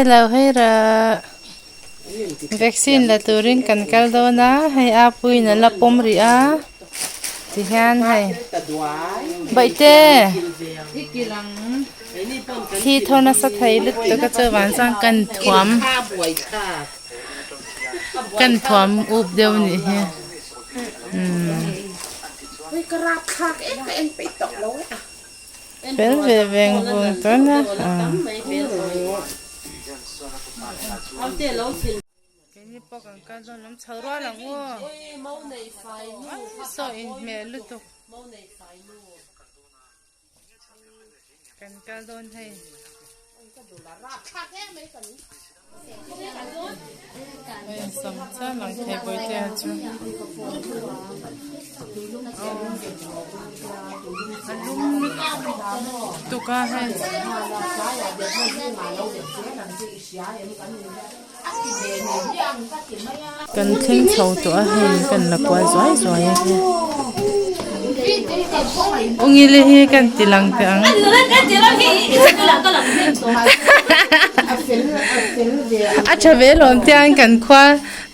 lo hei rawh vaccine la turin kan kal dawn a hei a puiin a la pawm rih a tihian hei bawihte thli thaw nasa thei lutuk a chuvang chuan kan thuam kan thuam up deuh a nih hi umm. Fel ve veng vung chuan a Keini pawh kan kal dawn lam chho rual ang u. Saw inhmeh lutuk. Kan kal dawn hei. Sam chiah lang thei Bawihtea chu a lum lutuk a hei. Kan thleng chho tawh a hei kan la kual zuai zuai a hei Ungile hi kan ti lang teh ang. A tha ve lawm te ang kan khua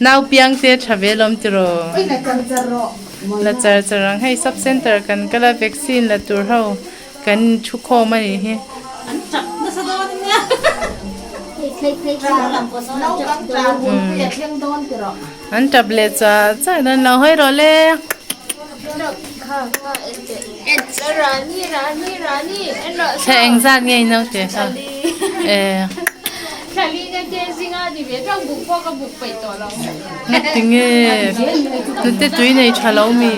nau piang te a tha ve lawm tiraw. La char char ang hei sub center kan kal a vaccine la tur ho. Kan thu khawm a nih hi. An tap leh chah chah dawn lo hawi rawh le. Thla eng zat nge i naute kha? Ngati nge nute tui nei tha lo mi?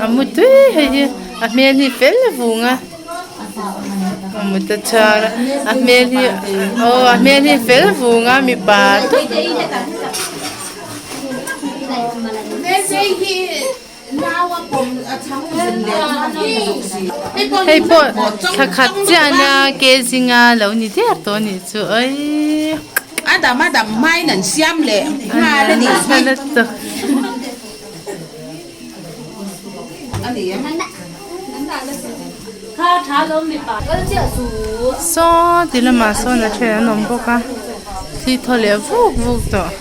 A mu tui hei hi a hmel hi fel vung a a mu ta char a a hmel hi aw a hmel hi fel vung a mipa tawp. Hei pawh thla khat chiah ania ke zinga lo ni der tawh a nih chu aii. A dam a dam hmain an siam leh nghal a nih hi. Saw ti lamah sawn a then an awm bawk a thli thaw leh vuk vuk tawh.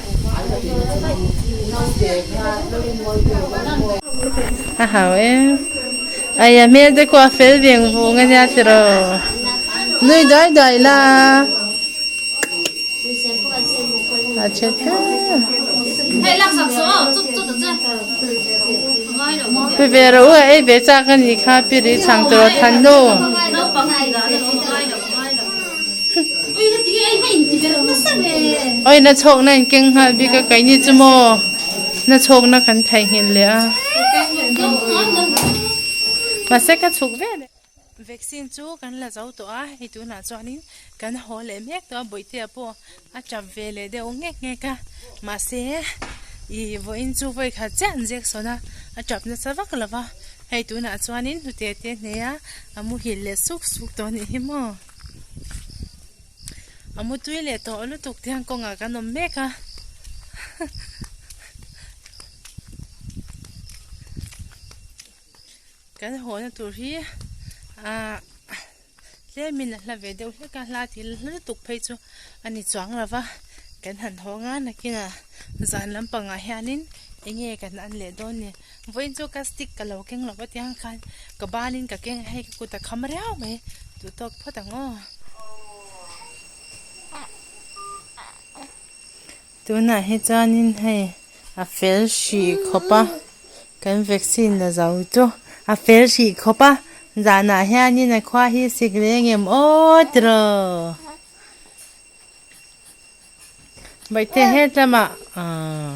A hau em ai a hmel te kawh a fel veng vung a nia tiraw nui duai duai la. A che ta. Pi ve rawh u a ei ve chak a nih kha pi ri chhang tur aw than nu. Oi na chhawk na in keng nghal bik a keini chu maw na chhawk na kan theihnghilh leh a. Mahse ka chhuk ve leh. Vaccine chu kan la zo tawh a, hei tunah chuanin kan haw leh mek tawh a, Bawihtea pawh a tap ve leh deuh nghek nghek a, mahse ih vawiin chu vawi khat chiah an ziak sawn a, a tap nasa vak lo va, hei tunah chuanin hnute te hneh a, a muhil leh suk suk tawh a nih hi maw, a mutui leh tawh lutuk te hian kawngah kan awm mek a. Kan hawhna tur hi ah tlemin a hla ve deuh hlek a hla thil hla lutuk phei chu a ni chuang lo va kan han haw nga nakinah zan lampangah hianin eng nge kan an leh dawn ni vawiin chu ka stick ka lo keng lo va tiang khan ka banin ka keng a hei ka kut a kham riau mai duh tawk phawt ang aw. Tunah hi chuanin hei a fel hrih khawp a kan vaccine la zo chu a fel hrih khawp a zanah hianin a khua hi sik leh engem aw tiraw Bawihte hetlamah ahh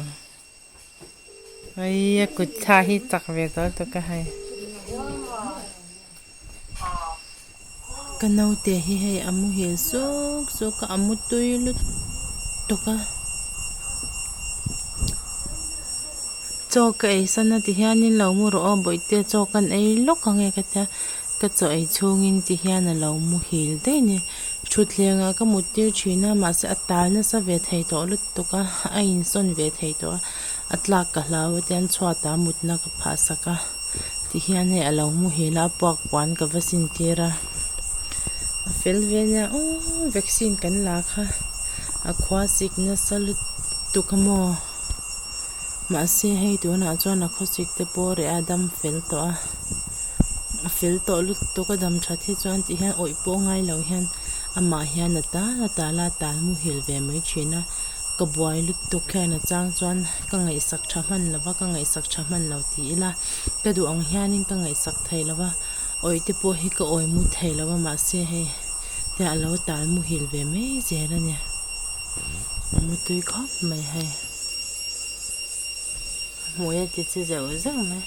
hei a kut thla hi chak ve tawh lutuk a hei. Ka naute hi hei a muhil suk suk a a mu tui lutuk a chaw ka ei san a ti hianin lo mu rawh aw bawihte chaw kan ei lawk ang e ka tia ka chaw ei chhungin ti hian a lo muhil daih a ni thutthleng ah ka mut tir thin a mahse a tal nasa ve thei tawh lutuk a a insawn ve thei tawh a a tlak ka hlau a tian chhuatah mutna ka phah sak a. Tihian hei a lo muhil a a puak puan ka va sin tir a a fel ve ania aww vaccine kan la kha a khua sik nasa lutuk a maw mahse hei tunah chuan a khawsik te pawh reh a dam fel tawh a a fel tawh lutuk a dam that hi chuan ti hian awih pawh ngai lo hian amah hian a tal a tal a tal muhil ve mai thin a. Ka buai lutuk hian a chang chuan ka ngaihsak tha hman lo va, ka ngaihsak tha hman lo ti ila ka duh ang hianin ka ngaihsak thei lo va, awih te pawh hi ka awi mu thei lo va mahse hei te a lo tal muhil ve mai zel a ni. A mutui khawp mai hei. A hmui a ti che zeuh zeuh mai.